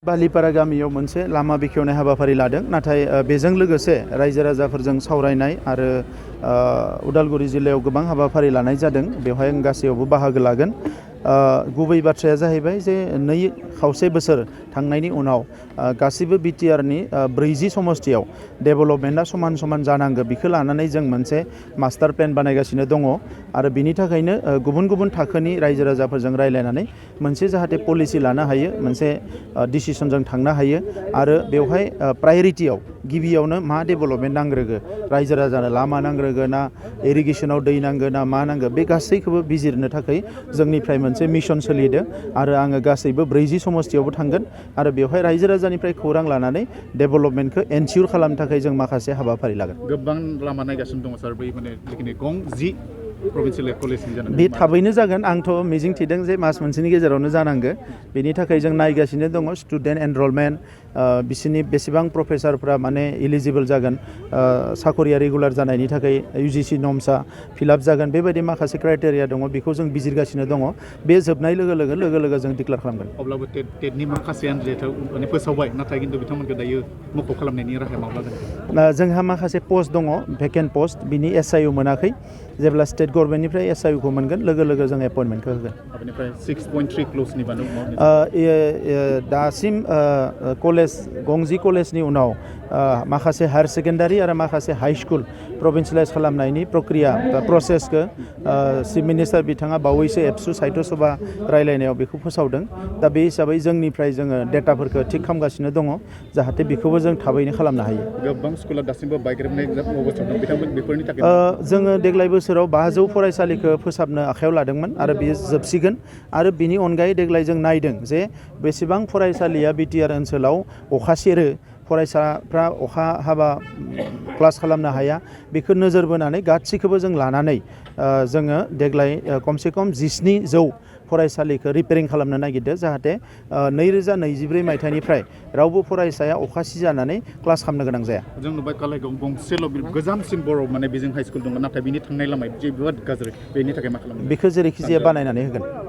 बालिपारा गामियाव मोनसे लामा बेखेवनाय हाबाफारि लादों नाथाय बेजों लोगोसे रायजो राजाफोरजों सावरायनाय आरो उदालगुरि जिल्लायाव गोबां हाबाफारि लानाय जादों बेवहाय आं गासैयावबो बाहागो लागोन गुबै बाथ्राया जाहैबाय जे 2.5 बोसोर थांनायनि उनाव गासिबो बिटिआरनि 40 समस्तियाव डेभेलपमेन्टआ समान समान जानांगौ बेखौ लानानै जों मोनसे मास्टार प्लेन बानायगासिनो दङ आरो बिनि थाखायनो गुबुन गुबुन थाखोनि रायजो राजाफोरजों रायलायनानै मोनसे जाहाथे पलिसि लानो हायो मोनसे डिसिसनजों थांनो हायो आरो बेवहाय प्रायोरिटियाव गिबियावनो मा डेभेलपमेन्ट नांग्रोगो रायजो राजानो लामा नांग्रोगो ना इरिगेसनाव दै नांगो ना मा नांगो बे गासैखौबो बिजिरनो थाखाय जोंनिफ्राय मोनसे मिशन सोलिदों आरो आङो गासैबो 40 समस्तियावबो थांगोन आरो बेवहाय रायजो राजानिफ्राय खौरां लानानै डेभेलपमेन्टखौ एनसियर खालामनो थाखाय जों माखासे हाबाफारि लागोन गोबां लामा नायगासिनो दङ सार बै माने जिखिनि गं 10 प्रभिन्सियेल कलेजनि जानानै बे थाबैनो जागोन आंथ' मिजिं थिदों जे मास मोनसेनि गेजेरावनो जानांगो बेनि थाखाय जों नायगासिनो दङ स्टुडेन्ट एनरलमेन्ट बिसोरनि बेसेबां प्रफेसारफ्रा माने इलिजिबल जागोन साखरिया रेगुलार जानायनि थाखाय UGC नर्मसा फिलआप जागोन बेबायदि माखासे क्राइटेरिया दङ बेखौ जों बिजिरगासिनो दङ बे जोबनाय लोगो लोगो जों डिक्लेयार खालामगोन अब्लाबो टेटनि माखासे आनजादआव माने फोसावबाय नाथाय खिन्थु बिथांमोनखौ दायो मुखुब खालामनायनि राहाया माब्ला जागोन जोंहा माखासे पस्ट दङ भेकेन्ट पस्ट बिनि SIU मोनाखै जेब्ला स्टेट गभर्नमेन्टनिफ्राय SIU खौ मोनगोन लोगो जों एपइन्टमेन्टखौ होगोन बेनिफ्राय 6.3 क्ल'जनि बादै दासिम कलेज गंजि कलेजनि उनाव माखासे हायार सेकेन्डारि आरो माखासे हाई स्कुल प्रभिन्सियेलाइज खालामनायनि प्रक्रिया प्रसेसखौ चिफ मिनिस्टार बिथाङा बावैसो एबसु साहित्य सभा रायलायनायाव बेखौ फोसावदों दा बे हिसाबै जोंनिफ्राय जोङो डेटाफोरखौ थिग खालामगासिनो दङ जाहाथे बेखौबो जों थाबैनो खालामनो हायो गोबां स्कुला दासिमबो बायग्रेबनाय अबस्थायाव दं बिथांमोन बेफोरनि थाखाय जोङो देग्लाय बोसोराव 500 फरायसालिखौ फोसाबनो आखायाव लादोंमोन आरो बेयो जोबसिगोन आरो बिनि अनगायै देग्लाय जों नायदों जे बेसेबां फरायसालिया बिटिआर ओनसोलाव अखा सेरो फरायसाफ्रा अखा हाबा क्लास खालामनो हाया बेखौ नोजोर बोनानै गासैखौबो जों लानानै जोङो देग्लाय खमसे खम 1700 फरायसालिखौ रिपेयारिं खालामनो नागिरदों जाहाथे 2024 मायथाइनिफ्राय रावबो फरायसाया अखा सिजानानै क्लास खालामनो गोनां जाया जों नुबाय कालाइगाव गंसेल' गोजामसिन बर' माने बेजों हाइ स्कुल दङ नाथाय बिनि थांनाय लामाया जोबोद गाज्रि बेनि थाखाय मा खालामो बेखौ जेरैखि जाया बानायनानै होगोन